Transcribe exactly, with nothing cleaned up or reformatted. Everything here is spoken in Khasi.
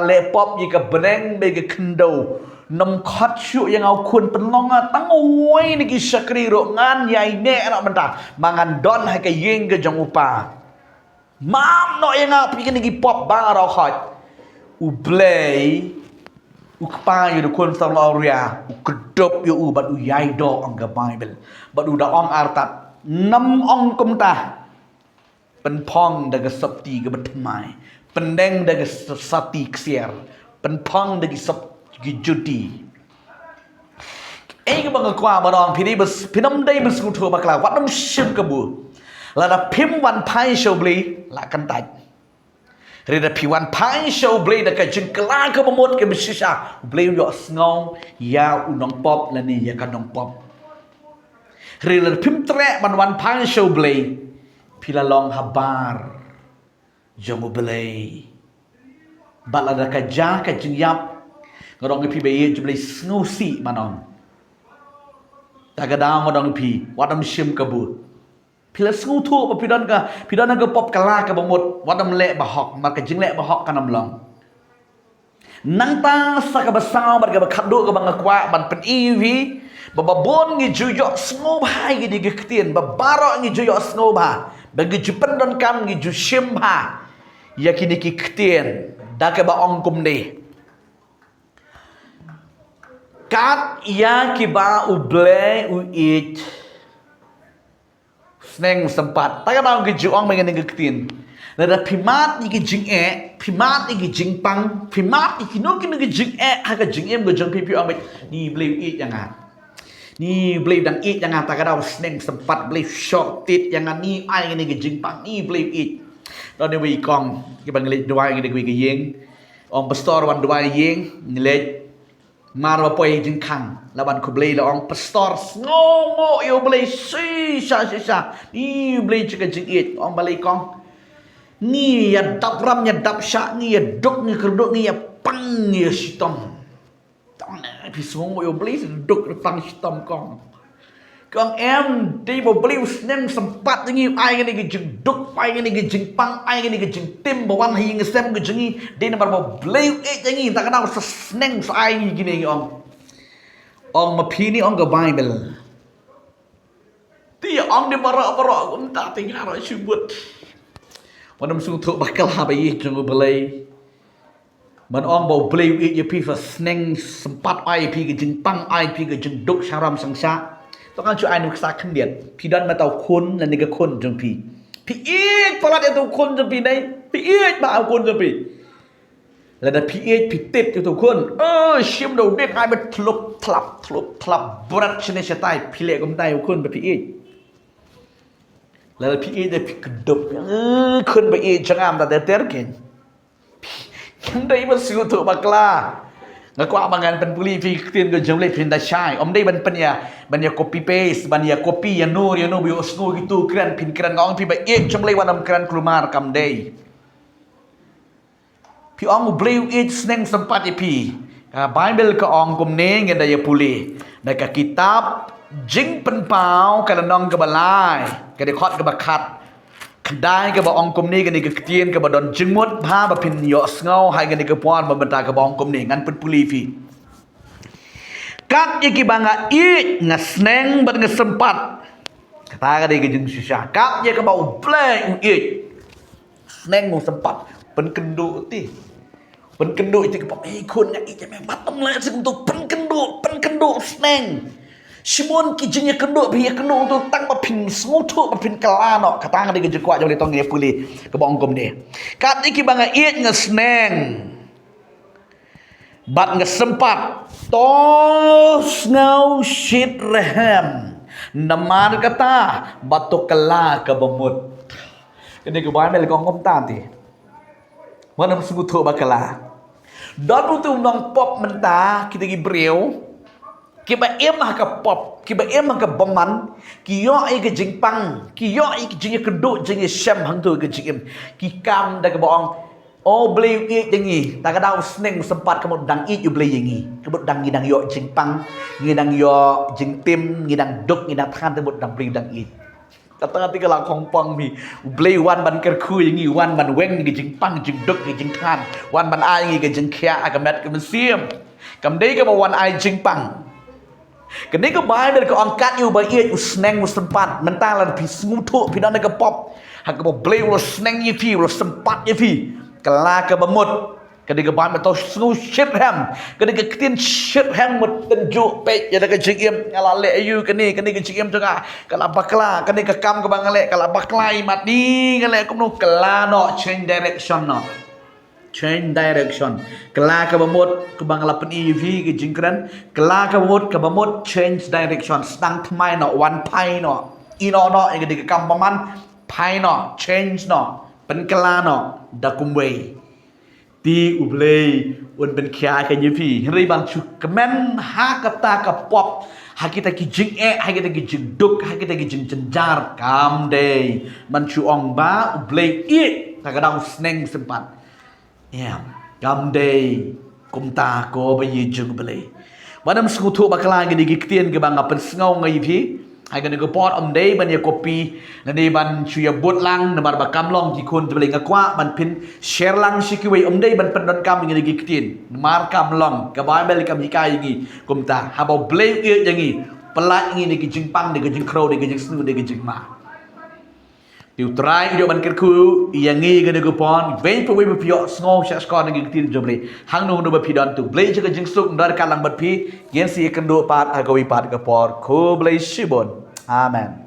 leh pop ïa ka bneng bad ka khyndew. Nym khot shuh ïa nga u khun, pynlong nga tang uwei na ki shakri ruh, ngan ïai neh noh mynta, ma ngan don ha ka ïing ka jong u pa. Map noh ïa nga phi kine ki pop baroh khoit. U Blei, u Kpa ïa u khun samla u ria, u kdup ïa u bad u ïai doh, ong ka Baibl. Bad u da ong artat, nym ong kumta. Pynphong da ka sopti kaba thymmai, pyndeng da ka sopti ksiar, pynphong da ki sop ki juti. Ei, kaba nga kwah ban ong, phi dei bas, phi nym dei bas sngewthuh bakla, wat nym shim kabu. Lada phim wan phai sha u Blei, la kyntait. Hynrei da phi wan phai sha u Blei da ka jingkylla kaba mut kaba shisha, u Blei u ïohsngew ïa u nongpop lane ïa ka nongpop. Hynrei lada phim treh ban wan phai sha u Blei, phi la long habar jong u Blei. Bad lada ka jia ka jingïap, nga ong ïa phi ba ïeit jong u Blei sngewsih ban ong. Ta ka daw nga ong ïa phi, wat nym shim kabu. Phi la sngewthuh ba phi don ka, phi don ka pop kylla kaba mut, wat nym leh bahok, namar ka jingleh bahok kan ym long. Nangta sa kaba saw bad kaba khatduh kaba nga kwah ban pyni ïa phi, ba ba bun ngi ju ïohsngew bha ïa kine ki ktien, ba baroh ngi ju ïohsngew bha, ba ngi ju pyndonkam, ngi ju shim bha ïa kine ki ktien, da kaba ong kumne. Kat ïa kiba u Blei u ïeit, sneng sympat. Ta ka daw ngi ju ong ba ngi ning ka ktien. Lada phi mad ïa ki jingeh, phi mad ïa ki jingpang, phi mad ïa kino kino ki jingeh ha ka jingim ka jong phi, phi ong ba, ni Blei u ïeit ïa nga. Ni Blei u dang ïeit ïa nga, ta ka daw sneng sympat, Blei u shoh tied ïa nga, ni ai ïa nga ki jingpang, ni Blei u ïeit. Don uwei i kong, kiba ngi leit duwai ngi da kawei ka ïing. Ong pastor wan duwai ïing, ngi leit. Mar ba poi jingkhang, la ban khublei la ong, pastor, sngewnguh ïa u Blei shisha shisha. Ni Blei jong ka jingïeit, ong balei kong. Ngi ïa dap ram ïa dap shah, ngi ïa duk ngi kyrduh, ngi ïa pang ïa shitom. Tang ne phi sngewnguh ïa u Blei, duk pang shitom kong. Kong em, dei ba u Blei u sneng sympat ïa ngi, ai ïa ngi ka jingduk, ai ïa ngi ka jingpang, ai ïa ngi ka jingtim, ba wan ha ïing ha sem ka jong ngi, dei namar ba u Blei u ïeit ïa ngi, ta ka daw sa sneng sa ai ïa ngi kine ngi ong. Ong ma phi ni ong ka Baibl. Te ong dei baroh baroh kumta te nga ruh shu bud. Wat nym sngewthuh bakla ba ïeit jong u Blei. Ban ong ba u Blei u ïeit ïa phi sa sneng sympat ai phi ka jingpang ai phi ka jingduk sharum sangshah. To ngan shu ai nym ksa khyndiat. Phi don ma uta u khun lane ka khun jong phi. Phi ïeit palat ïa uta u khun jong phi ne. Phi ïeit bha u khun jong phi. Lada phi ïeit phi tied ïa uta u khun. Oh, shim da u diet ai ba thlup thlap thlup thlap bret shane shatai phi leh kumta ïa u khun ba phi ïeit. Lada phi ïeit da phi kdup. Eh, khun ba ïeit jong nga da ter ter kein. Ngan dei ban sngewthuh bakla. Nga kwah ba ngan pynpuli phi ktien ka jong u Blei phin da shai. Ym dei ban pyn ïa, ban ïa copy paste, ban ïa copy ïa no ïa no ba ïohsngew kito kren phin kren, nga ong phi ba ïeit jong u Blei wat nym kren kulmar, kam dei. Phi ong u Blei u ïeit sneng sympat ïa phi. Ka Baibl ka ong kumne, ngin da ïa pule. Da ka kitab Jingpynpaw ka lynnong kaba lai, ka dkhot kaba khat. Kdai kaba ong kumne, kane ka ktien kaba don jingmut bha ba phin ïohsngew ha kane ka por ba mynta kaba ong kumne, ngan pynpule phi. Kat ïa kiba nga ïeit nga sneng bad nga sympat. Kata ka dei ka jingshisha. Kat ïa kaba u Blei u ïeit, sneng u sympat. Pynkynduh te. Pynkynduh ïa te kaba, ei khun nga ïeit ïa me, bad ym leh shisha kumto, pynkynduh, pynkynduh sneng. Shibun ki jingïakynduh phi ïakynduh kumto tang ba phin sngewthuh ba phin kylla noh. Kata ka dei ka jingkwah jong u Blei, to ngin ïa pule kaba ong kumne. Kat ïa kiba nga ïeit nga sneng bad nga sympat, to sngew shitrhem. Namar kata bad to kylla kaba mut. Kane ka Baibl ka ong kumta te. Wat nym sngewthuh bakla. Don utu u nongpop mynta, kita ki briew kiba im ha ka pop, kiba im ha ka bymman, ki ïoh ïa ka jingpang, ki ïoh ïa ka jingïakynduh, jingïashem hangto ka jingim. Ki kam da kaba ong, o Blei u ïeit ïa ngi, ta ka daw sneng sympat ka mut dang ïeit u Blei ïa ngi. Ka mut dang ngi dang ïoh jingpang, ngi dang ïoh jingtim, ngi dang duk, ngi dang thngan, ta mut dang Blei dang ïeit. Kata kata ka la khongpong phi. U Blei wan ban kyrkhu ïa ngi, wan ban weng ngi ka jingpang jingduk ngi jingthngan. Wan ban ai ngi ka jingkhiah ha ka met ka mynsiem. Kam dei kaba wan ai jingpang. Kane ka Baibl ka ong kat ïa uba ïeit u sneng u sympat. Mynta lada phi sngewthuh phi don ha ka pop, ha kaba U Blei u la sneng ïa phi, u la sympat ïa phi. Ka la kaba mut. Kane ka Baibl mynta sngew shitrhem. Kane ka ktien shitrhem mut tynjuh peit ïa ka jingim. Nga la leh aïu kane, kane ka jingim jong nga ka la bakla, kane ka kam kaba nga leh ka la bakla, i mat ni nga leh kumno, ka la noh, change direction noh. Change direction. Ka la kaba mut kaba nga la pyni ïa phi ka jingkren. Ka la kaba mut, kaba mut, change direction. Sdang thymmai noh, wan phai noh. Ïehnoh noh ïa ka dei ka kam ba man, phai noh, change noh. Pynkylla noh da kumwei. Te U Blei un pynkhia ka ïa phi. Hynrei ban shu kmen ha kata ka pop, ha kita ki jingeh, ha kita ki jingduk, ha kita ki jingjynjar, kam dei. Ban shu ong ba U Blei ïeit, ta ka dang sneng sympat. Ïa, kam dei kumta ko ba ïeit jong U Blei. Ba nym sngewthuh bakla kine ki ktien kiba nga pynsngew nga ïa phi. Ha kane ka por ym dei ban ïa copy lane ban shu ïa bud lang, namar ba kam long ki khun U Blei, nga kwah ban pynshare lang sha kiwei, ym dei ban pyndonkam ïa kine ki ktien. Namar kam long, ka Baibl kam hikai ïa ngi kumta. Haba U Blei u ïeit ïa ngi, pyllait ïa ngi na ki jingpang, na ki jingkhrew, na ki jingsniew, na ki jingma. Te U Trai u ïoh ban kyrkhu ïa ngi kane ka por. Wei pa wei ba phi ïohsngew shah shkor na ki ktien jong U Blei. Hangno hangno ba phi don, to U Blei jong ka jingsuk un don ryngkat lang bad phi. Ngin sa ïakynduh pat ha kawei pat ka por. Khublei shibun. Amen.